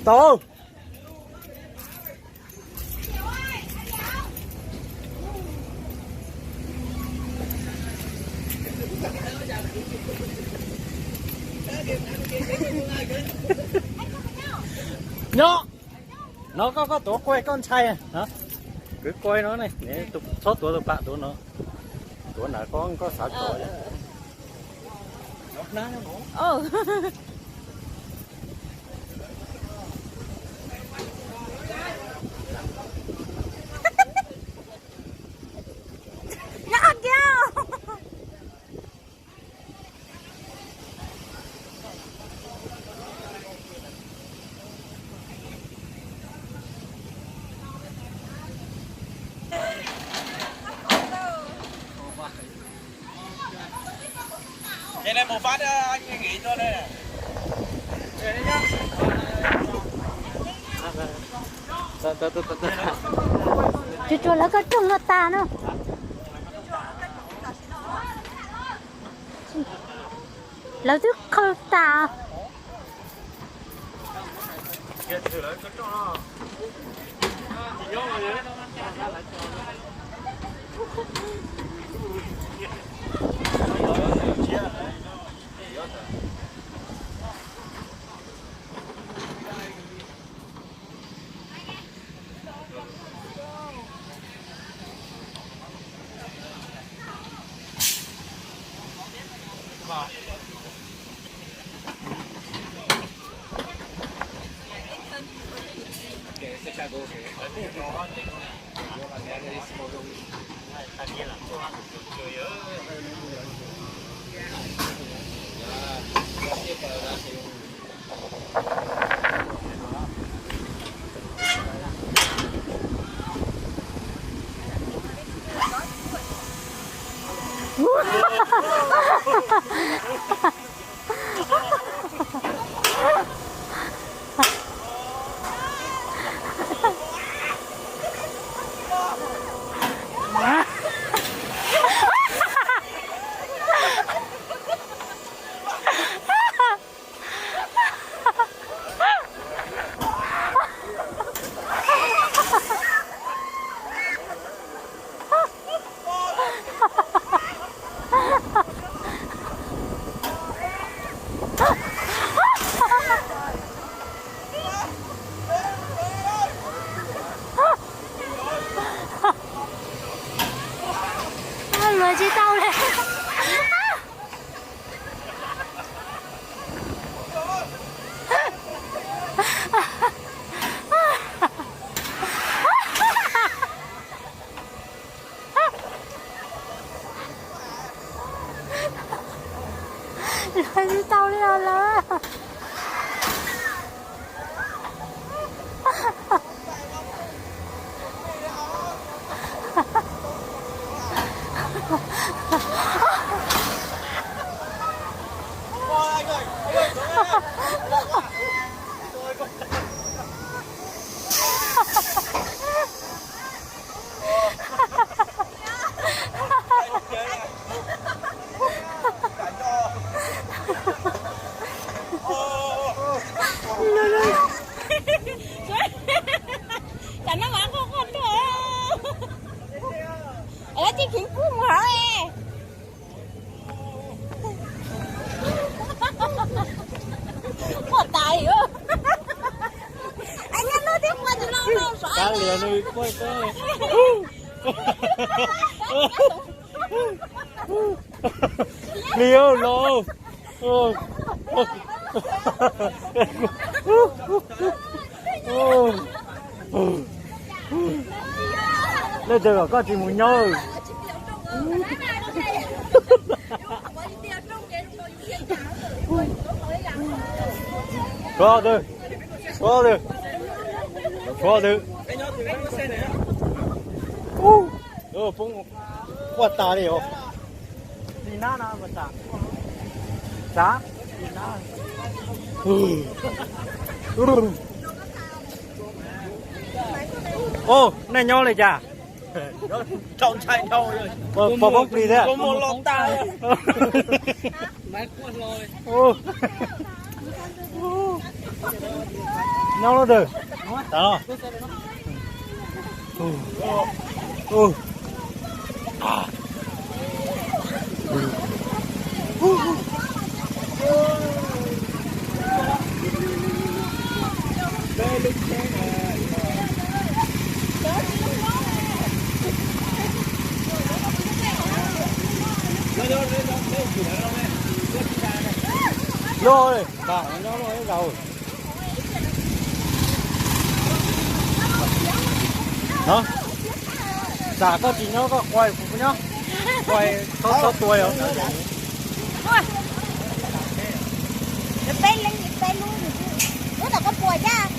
Tau. Nyob no koj, koj tuav quaj koj ntshai. Kwv quaj no ne, txhob tuav tus pam tuav no. Tuav ntawd koj, koj xav tuav. Tsuas tsuas lawv koj rooj no tas no. Lawv twb qhawv tas. Luag tsis tau li. Luag tsis tau li os lawm. Tam no mas quaj quaj tuaj. Lawv tsis khiv kuj mus hauv. Quaj tas li. Nyob lub tib quaj tsis los los sav. Liam los. Leej twg kom koj tsis mus nyob. Tshuav twg, tshuav twg, tshuav twg. Poob quaj tas li os. Xav. Ub, nej nyob li cas? Pom poob plis thiab. Nyob lub twg? Tau. Nyob li, nyob li zaus. Xav koj tsis nyob koj quaj kuv nyob. Quaj txhob txhob tua os. Peb leeg peb lub, lub tom koj puas thiab?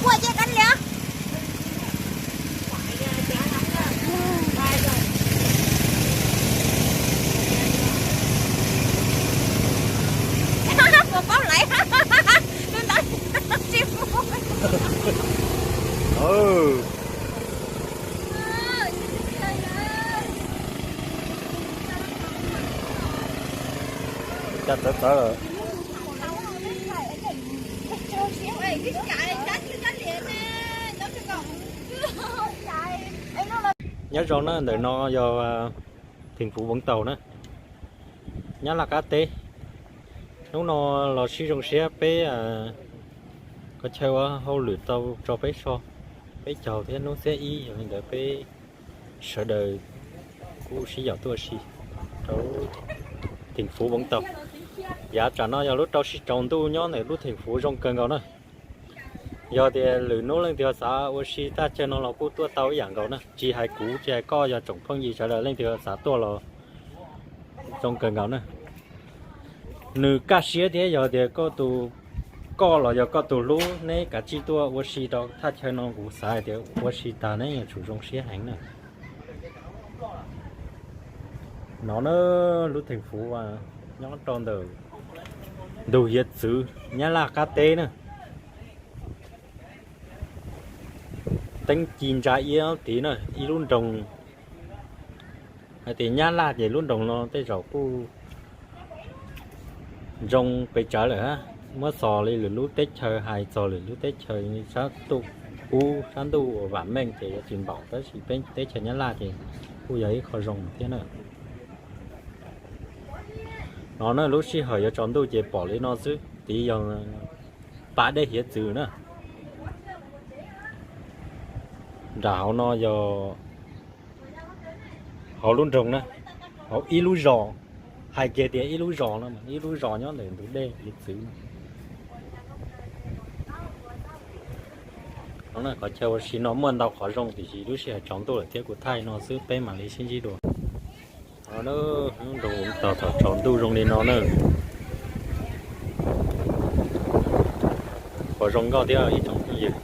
Puas ces kab liam. Puas paub laiv? Tus ntawd tsis muaj. Cas txawv txawv lawm. Nyob zoo na, ntawm no yog theem fuv Voov Taus na, Nyab Laj qab teb. Hnub no los sib zoo siab peb, koj chaw ua hauj lwm tau tso peb so, peb caug thiab hnub xiab ib, yog li ntawd peb sawv daws kuj sib yaum tuaj ua si rau lub theem fuv Voov Taus. Yav tsam no yog lub rau sij tsaus ntuj nyob ntawm lub theem fuv zoo kawg nkaus na. Yog tias lwm hnub leej twg xav ua si thaj chaw no los kuj tuaj tau ib yam nkaus na, tsis hais kuv tsis hais koj, yog tsoom phooj ywg sawv daws leej twg xav tuaj los zoo kawg nkaus na. Nws kaj siab thiab, yog tias koj tus, koj los yog koj tus hlub neb kav tsij tuaj ua si rau thaj chaw no, kuv xav hais tias ua si tag neb yuav tsum zoo siab heev na. No na, lub theem fuv nyob rau ntawm ntug hiav txwv Nyab Laj qab teb na. Teeb ci ntsa iab tid na, ib lub nroog. Hais tias Nyab Laj ces lub nroog no tej zaum kuj zoo pes tsawv lawm hab. Muab xos li lwm lub teb chaws, hais txog lwm lub teb chaws sab ntuj ub sab ntuj uas vam meej ces yuav tsis npaum, tab sis peb teb chaws Nyab Laj ces kuj yog ib qho zoo thiab na. No na, lub sij hawm yuav tsaus ntuj ces pom li no xwb, tid yog pas dej hiav txwv na. Nram hauv no yog hauv lub nroog na, hauv ib lub zos, hais kiag tias ib lub zos no, ib lub zos nyob ntawm ntug dej hiav txwv no. Qhov chaw ua si no muaj ntau qhov zoo, tiam sis lub sij hawm tsaus ntuj lawm thiab, kuv thaij no xwb peb mam li sib ntsib dua. Lub nroog Voov Taus thaum tsaus ntuj zoo li no na. Qhov zoo nkauj thiab ib tsoom phooj ywg.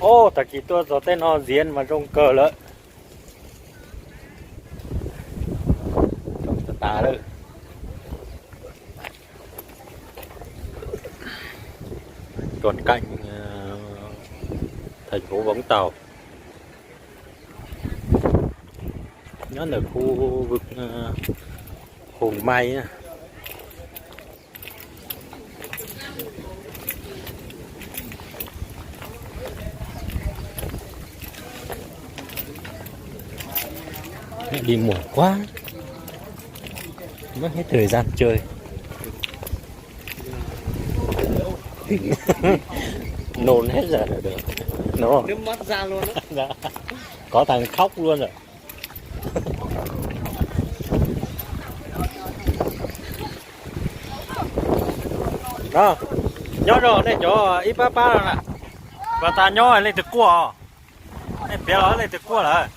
Ov, tag kis tuaj txog tej no ntxiv mas zoo kawg lawm. Tag tas lawm. Tuần canh thành phố Vũng Tàu, nyob ntawm khu vực Hùng May. Đi muộn quá, mất hết thời gian chơi. Nôn hết giờ rồi được. Đúng không? Nước mắt ra luôn á. Dạ. Có thằng khóc luôn rồi. Nyob zoo nej cov ib pab pab no na. Pas tas nyob leej twg quaj os? Nej piav los leej twg quaj lawm?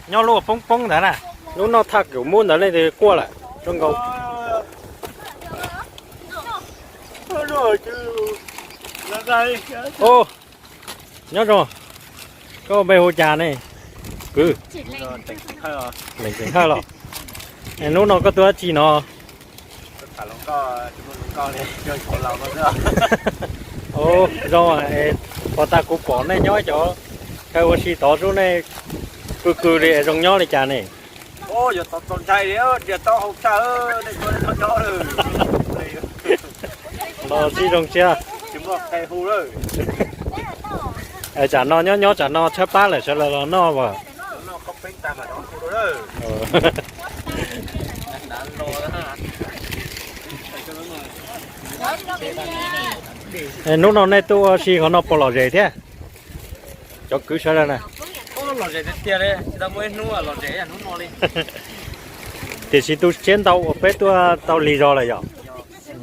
Nyob lub poob poob ntawd na. Lub noj thaj kaum mub ntawd leej twg quaj lawm? Zoo nkaus. Ov, nyob zoo. Koj npe hu cas ne? Kwv, leej tseem hawj los? Hnub no koj tuaj dab tsi no? Zoo, puas tas kuv pom nej nyob cov chaw ua si tod sub, nej kws kws li zoo nyob li cas ne? Los sib zoo siab. Tsam no nyob nyob tsam no tshaib plab lawm sawv daws los noj as. Hnub no nej tuaj ua si qhov no puas lom zem thiab? Cov kwv sawv daws na. Tiam sis tu siab ntau uas peb tuaj tau lig zog lawm yom.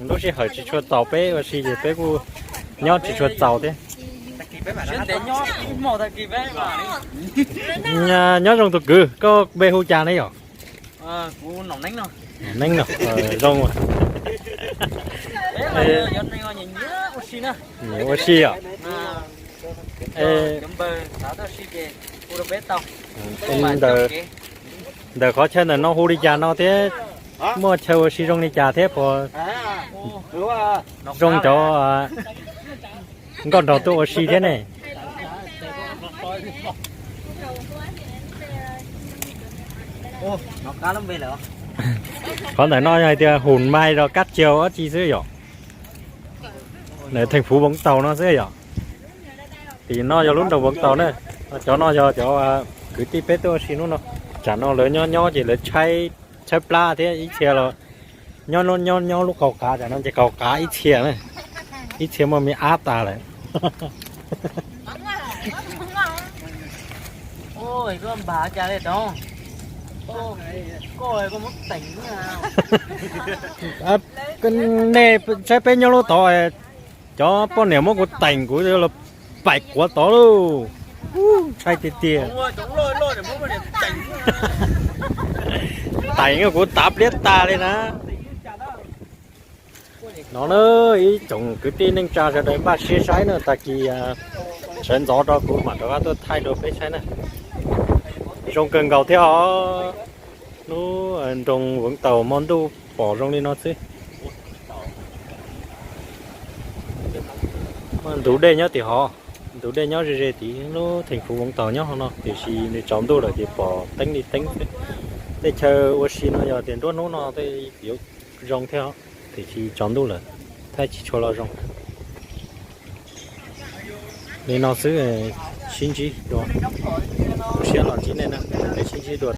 Lub sij hawm tsis tshua txaus peb ua si ces peb kuj nyob tsis tshua txaus thiab. Nyob zoo tus kwv, koj npe hu cas ne yom? Neeb no, zoo. Ua si yom. Ntawm qhov chaw ntawm no hu li cas no thiab, muaj chaw ua si zoo li cas thiab puas zoo cov nkauj nraug tuaj ua si thiab ne? Qhov ntawm no yog hais tias Hùng Mai los Cáp Treo dab tsi xwb yom. Ntawm thành phố Vũng Tàu no xwb yom. Tim no yog lub nroog Vũng Tàu na. Cov no yog cov kwv tij peb tuaj ua si hnub no. Tsam no lawv nyob nyob ces lawv tshaib plab thiab ib txhia los nyob nyob nyob lub qaug qav, tsam no ces qaug qav ib txhia na, ib txhia muaj me ab tas lawm. Nej saib peb nyob lub tod, cov poj niam muab kuv teem kuv los paim quav tod lauj. Ntshai tiag tiag. Teem kuv tav pliab tag li na. No na, ib tsoom kwv tij neej tsa sawv daws npaj siab saib na, tag kis sawv ntxov rau kuv mam rov qab tuaj thaij rau peb saib na. Zoo kawg nkaus thiab os. Lub nroog Vũng Tàu hmo ntuj pom zoo li no xwb. Ntug dej nyob tim hov, ntug dej nyob ze ze tim lub thành phố Vũng Tàu nyob hov no, tiam sis nws tsaus ntuj lawm ces pom teeb li teeb xwb. Tej chaw ua si no yog tias nruab hnub no tej yuav zoo thiab os, tiam sis tsaus ntuj lawm, thaij tsis tshua los zoo. Li no xwb, sib ntsib dua, siab los ntsib nej na, sib ntsib dua